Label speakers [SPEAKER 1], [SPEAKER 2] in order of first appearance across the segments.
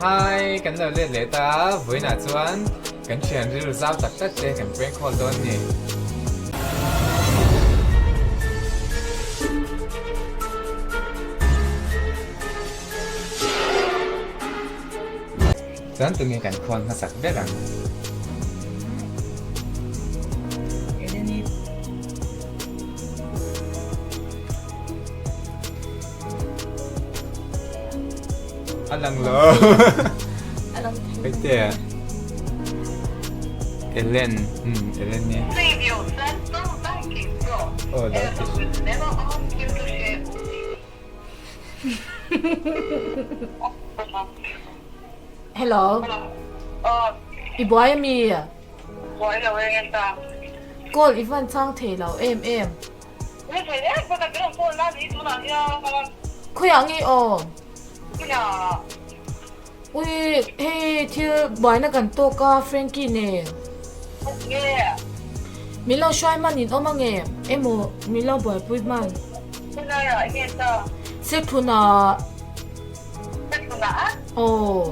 [SPEAKER 1] Hi, kan lo let leh ta, vawiinah chuan kan thian rilru zau tak tak te kan prank call dawn ni. Chuan tunge kan call hmasak ber ang? A lang lo.
[SPEAKER 2] A lang thei.
[SPEAKER 1] Hei te. Ellen, um Ellen ni. Oh, lo ti.
[SPEAKER 2] Hello. I buai ami?
[SPEAKER 3] Buai lo e ta.
[SPEAKER 2] Call i van chang thei lo em em. Khawiah nge aw? Ui hei thil buaina kan tawk a Frankie nen. Min lo hruai hman in awm ange emaw min lo buaipui hman. Sethuna. Aw.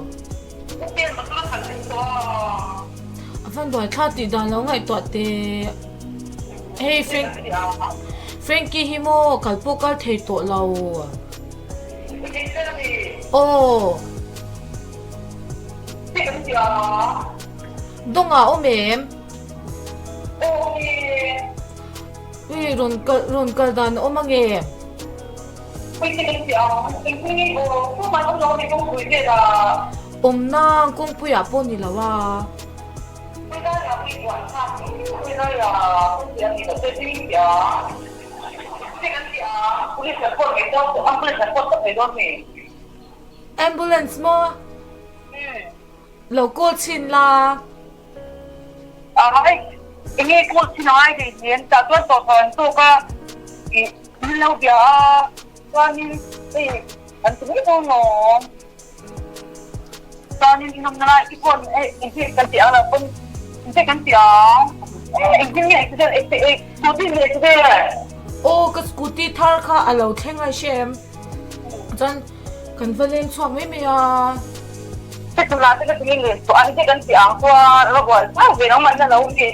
[SPEAKER 2] A van buai thla tih dan lo ngaihtuah teh. Hei Frank Frankie hi maw kal pawh kal thei tawh lo. Aw. Dawngah awm em? Ui rawn kal rawn kal dan a awm ange. Awmna kawngpuiah pawh ni lo a. Ambulance maw? Lo call chhin la.
[SPEAKER 3] Chuanin i nawmna lai i phone eh engtin kan tih ang lo pawn engtin kan tih ang eh engtin nge accident scooty nge accident.
[SPEAKER 2] Aw ka scooty thar kha a lo thleng a hre em chuan kan va leng chhuak mai mai a.
[SPEAKER 3] Hei tunah te ka ti nge tawh a engtin kan tih ang chuan a va buai chau ve nangmah in a lo ni.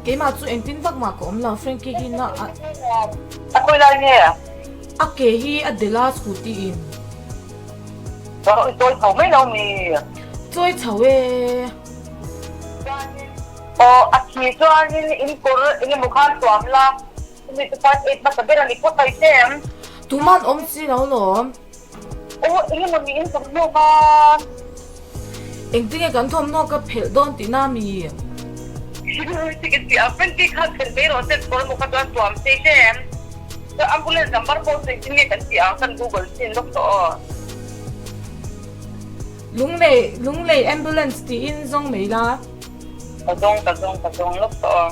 [SPEAKER 2] Keimah chu engtin vak mah ka awm lo Frankie hi na a.
[SPEAKER 3] A khawi lai nge?
[SPEAKER 2] A ke hi a delh a scooty in.
[SPEAKER 3] Chawi chho mai lo mi.
[SPEAKER 2] Chawi chho e.
[SPEAKER 3] Aw a thi chuanin in kawr eng emaw khan tuam la, chumi chu first aid hmasa ber a ni phawt mai che em?
[SPEAKER 2] Tuman awm si lo lawm.
[SPEAKER 3] Aw eng emaw niin thawmhnaw kha.
[SPEAKER 2] Engtinge kan thawmhnaw ka phelh dawn tihna mi?
[SPEAKER 3] Ticket tih a friend kha phelh mai rawh se kawr emaw kha chuan tuam se che em? Chuan ambulance number pawh sawi chin nge kan tih ang kan google chin lawk tawh aw.
[SPEAKER 2] Lunglei Lunglei ambulance tiin zawng mai la.
[SPEAKER 3] Ka zawng ka zawng ka zawng lawk tawh aw.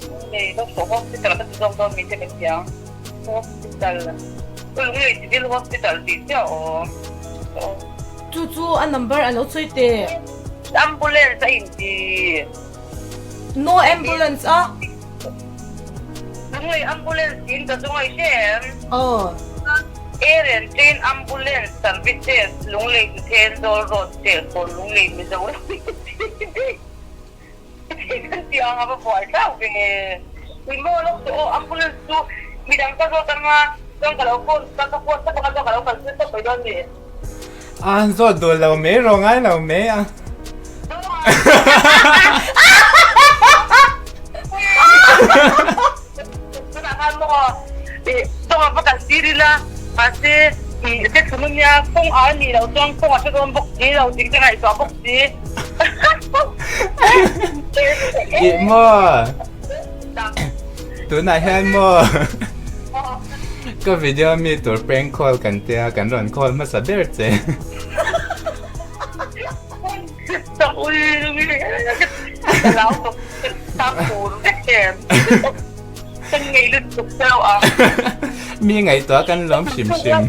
[SPEAKER 3] Lunglei lawk tawh hospital ka ti zawk dawn mi te kan ti ang hospital Lunglei civil hospital tih chiah aw.
[SPEAKER 2] Chu chu a number a lo sawi teh.
[SPEAKER 3] Ambulance a inti.
[SPEAKER 2] No ambulance a.
[SPEAKER 3] Lunglei ambulance tiin ka zawng a i hre em?
[SPEAKER 2] Aw.
[SPEAKER 3] Air and Train Ambulance Services, Lunglei to Thenzawl Road, Serkawn, Lunglei, Mizoram Kan tih ang a va buai thlak ve. Ui maw lawk tawh aw, ambulance chu midang ka zawt anga chuan ka lo phone ka ka phone tawp anga chuan ka lo kalpui tawp mai dawn ni.
[SPEAKER 1] A zawt duh lo mai rawh ngai lo mai a.
[SPEAKER 3] Tunah khan maw i tawng a va kal tir ila mahse i se thun ania kawng a nih loh chuan kawng a hre dawn bawk si lo tih ka ngaihtuah bawk si.
[SPEAKER 1] Ih maw tunah hian maw ka video mi tur prank call kan tia kan rawn call hmasa ber che. Mi ngaihtuah kan lawm hrim hrim.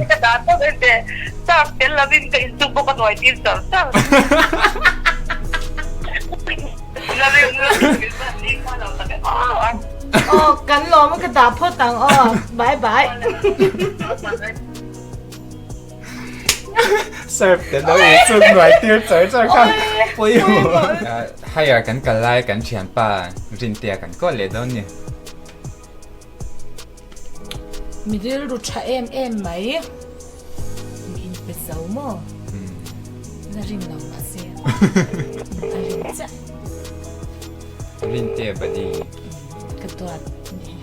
[SPEAKER 2] Aw kan lawm ka dah phawt ang aw bye bye.
[SPEAKER 1] Surf te lo in chuk nuai tir char char kha pawimawh. Higher kan kal lai kan thianpa Rintea kan kawl leh dawn ni.
[SPEAKER 2] Mi rilru tha em em mai. Mi inpe zo maw? La rin lo mahse a rin chiah.
[SPEAKER 1] Rintea buddy.
[SPEAKER 2] Ka duat ni.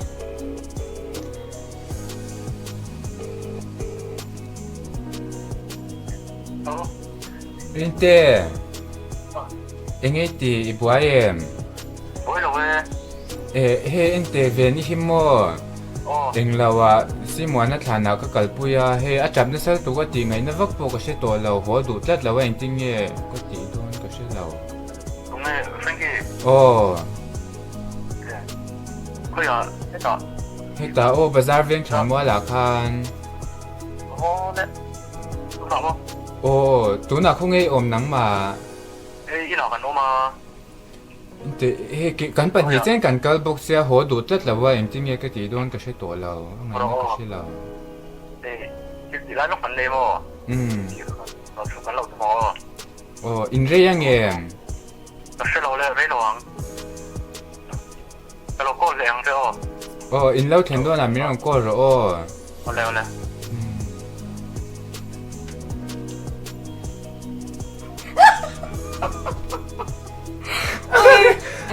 [SPEAKER 1] Rinte, enge ti i buai em?
[SPEAKER 4] Buai lo e.
[SPEAKER 1] E, he ente ve ni hi maw? Eng lo ah Simuana thlanah ka kalpui a, hei a tap nasa lutuk a tih ngaihna vak pawh ka hre tawh lo, haw duh tlat lo a engtin nge ka tih dawn ka hre lo.
[SPEAKER 4] Tunge Frankie?
[SPEAKER 1] Aw.
[SPEAKER 4] Khawiah hetah?
[SPEAKER 1] Hetah aw bazar veng tha mualah khan.
[SPEAKER 4] Aw le, tunah maw?
[SPEAKER 1] Aw, tunah khaw ngei awm nangmah.
[SPEAKER 4] Hei inah kan awm a.
[SPEAKER 1] Teh hei kan pahnih chen kan kal bawk sia haw duh tlat lo a engtin nge ka tih dawn ka hre tawh lo, a ngaihna ka hre lo.
[SPEAKER 4] Hei thil ti lai lawk kan nei maw?
[SPEAKER 1] Umm.
[SPEAKER 4] Kan lo tum aw.
[SPEAKER 1] Aw, inrei angem?
[SPEAKER 4] Ka hre lo le, rei lo ang. Ka lo call leh ang che aw.
[SPEAKER 1] Aw, in lo thlen dawnah min rawn call rawh aw.
[SPEAKER 4] Awle awle.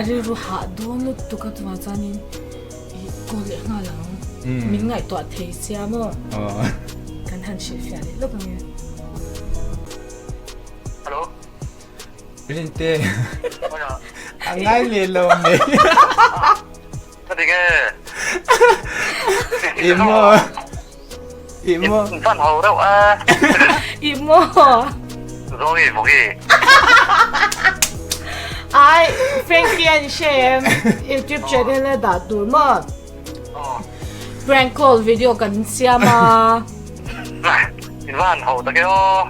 [SPEAKER 2] A rilru hah dawn lutuk a chungah chuanin i call leh nghal ang. Min ngaihtuah thei sia maw? Kan han hrilhfiah leh lawk ang e.
[SPEAKER 4] Hello.
[SPEAKER 1] Rinte a ngai leh lo mai.
[SPEAKER 4] Ka ti nge.
[SPEAKER 1] I maw. I maw.
[SPEAKER 4] In fan ho reuh a.
[SPEAKER 2] I maw.
[SPEAKER 4] Zongi voki.
[SPEAKER 2] Ai Frankie an hre em YouTube channel a dah tur maw. Prank call video kan siam a.
[SPEAKER 4] In van ho tak e aw.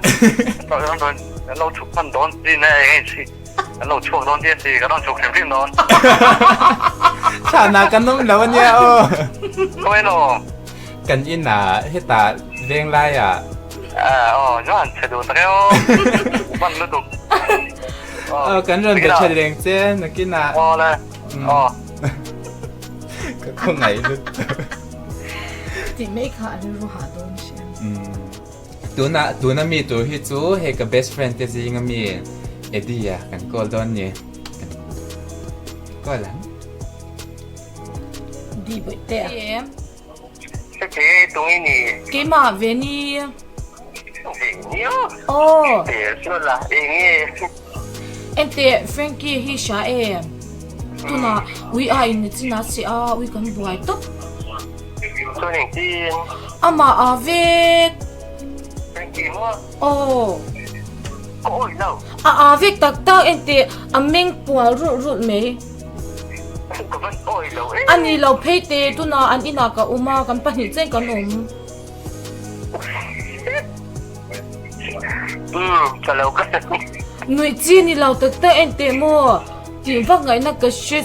[SPEAKER 4] Kan lo chhuk hman dawn chi ne eng si. Kan lo chhuak dawn tia si kan rawn chhuk hrim hrim dawn.
[SPEAKER 1] Thana kan awm lo ania aw.
[SPEAKER 4] Khawi emaw.
[SPEAKER 1] Kan inah hetah veng laiah.
[SPEAKER 4] Aw chuan chhe duh tak e aw. Hman lutuk.
[SPEAKER 1] Aw kan rawn be tha reng che nakinah.
[SPEAKER 4] Aw le. Aw.
[SPEAKER 1] Ka khawngaih lutuk.
[SPEAKER 2] Tih mai kha a rilru hah dawn hria.
[SPEAKER 1] Tuna tuna mi tur hi chu hei ka best friend te zinga mi Eddie a kan call dawn ni. Call ang.
[SPEAKER 2] Di bawih te a.
[SPEAKER 4] Heti tungi ni.
[SPEAKER 2] Keimah ve ni.
[SPEAKER 4] Ve ni aw.
[SPEAKER 2] Aw.
[SPEAKER 4] Te chuan la eng nge.
[SPEAKER 2] Enteh Frankie hi hria em? Tunah ui a in ni chin a si a, ui kan buai tawp.
[SPEAKER 4] Chuan engtin?
[SPEAKER 2] Amah a vek.
[SPEAKER 4] Frankie maw?
[SPEAKER 2] Aw.
[SPEAKER 4] Ka awi lo.
[SPEAKER 2] A a vek tak tak enteh a meng pual rulh rulh mai.
[SPEAKER 4] Ka van awi lo em.
[SPEAKER 2] A ni lo phei te tunah an inah ka awm a, kan pahnih chen kan awm. Nuih chi ni lo tak tak en teh maw? Tih vak ngaihna ka hre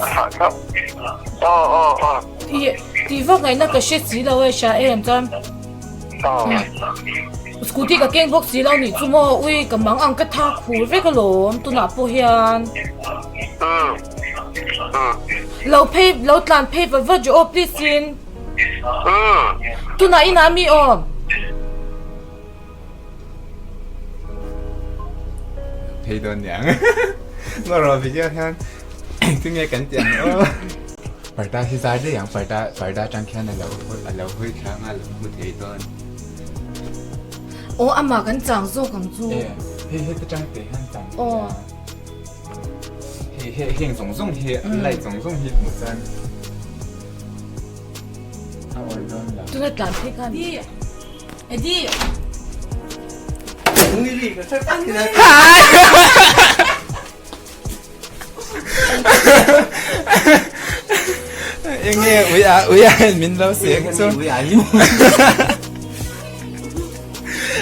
[SPEAKER 2] tih vak ngaihna ka hre si lo e hria em chuan scooty ka keng bawk si lo nih chu maw ui ka mang ang ka thak hur vek alawm tunah pawh hian lo phei lo tlan phei vat vat rawh aw please in. Tunah inah mi awm.
[SPEAKER 1] Phei dawn niang. Ngaw rawh video hian engtin nge kan tih ang aw. Parda hi zar daih ang parda parda atang khian alo alo hawi thla anga alo hmu thei dawn.
[SPEAKER 2] Aw amah kan chang zawk ang chu.
[SPEAKER 1] E hei heta tang te hian chang thei a. Hei hei heng zawng zawng hi light zawng zawng hi hmuh chuan.
[SPEAKER 2] Tuna tlan phei khan Eddie
[SPEAKER 1] Enge ui a ui a min lo seng chu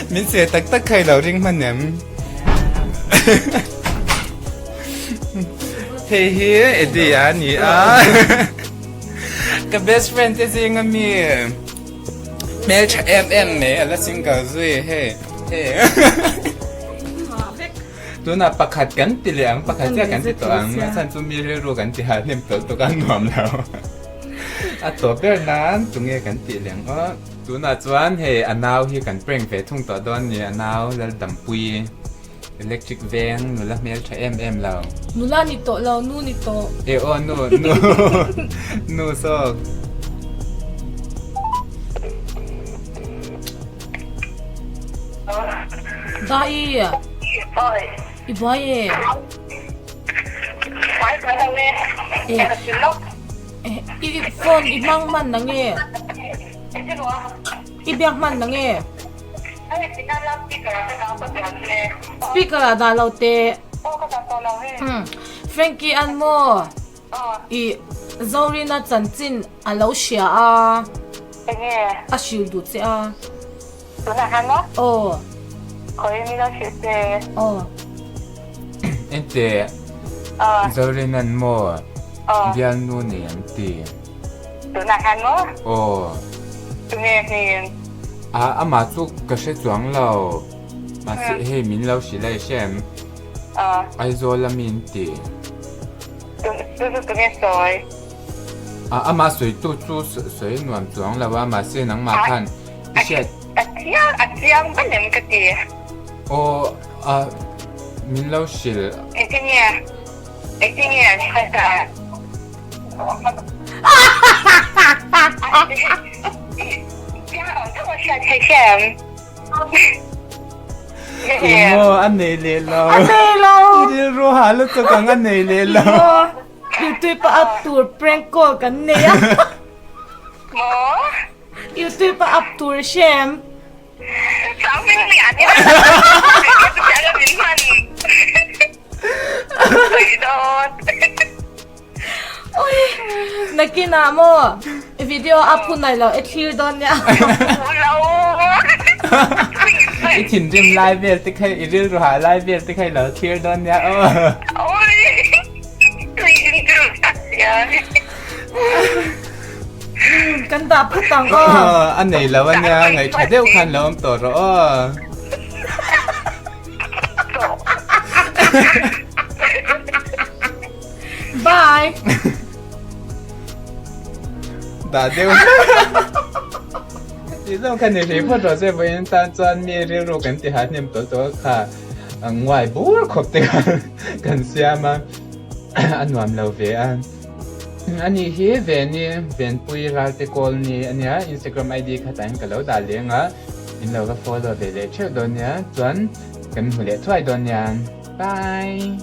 [SPEAKER 1] min se tak tak khai lo ring hman em Hei hi Eddie a ni a Ka best friend te zing a mi hmeltha em em mai a la single zui hei hei. Tunah pakhat kan ti leh ang, pakhat chiah kan ti tawh ang. A chhan chu mi rilru kan ti hah hnem tawlh tawk a nuam lo. A tawp ber nan tunge kan tih leh ang aw. Tunah chuan hei a nau hi kan prank ve thung tawh dawn ni, a nau Laldampui. Electric veng nula hmel tha em em lo.
[SPEAKER 2] Nula ni tawh lo, nu ni tawh.
[SPEAKER 1] E aw nu, nu, nu zawk.
[SPEAKER 2] Dai, i buai e. E, i phone i hmang hman na nge? I biak hman na nge? Speaker ah dah lo teh. Frankie an maw i Zorina chanchin a lo hria a. A hrilh duh che a. Aw. Aw.
[SPEAKER 1] Enteh Zorina'n maw bialnu nei an ti. Aw. A amah chu ka hre chuang lo. Mahse hei min lo hrilh a i hre em? Aizawl a mi in ti. A amah sawitu chu sawi nuam chuang lo a mahse nangmah khan i hriat. Aw a min lo hrilh. Emaw a nei leh lo.
[SPEAKER 2] A nei lo.
[SPEAKER 1] I rilru ha lutuk ang a nei leh lo.
[SPEAKER 2] Emaw YouTube a up tur prank call kan nei a.
[SPEAKER 3] Maw?
[SPEAKER 2] YouTube a up tur hrem. Nakinah maw video a phun nai lo e thlir dawn nia.
[SPEAKER 1] I thinrim lai vel te kha i rilru hah lai vel te kha i lo thlir dawn nia aw.
[SPEAKER 2] Kan dah phut ang aw.
[SPEAKER 1] A nei lo a nia ngaihṭha deuh khan lo awm tawh rawh aw.
[SPEAKER 2] Bye.
[SPEAKER 1] Dah deuh. Ti zawng kha ni hlei phawt rawh se vawiin tan chuan mi rilru kan ti hah hnem tawlh tawlh kha nguai bur khawp te khan kan siam a a nuam lo ve a. Ani hi Veni Venpui Ralte Kawlni a nia Instagram ID khatah hian ka lo dah leng a in lo va follow ve leh theuh dawn nia chuan kan hmu leh thuai dawn nia. Bye.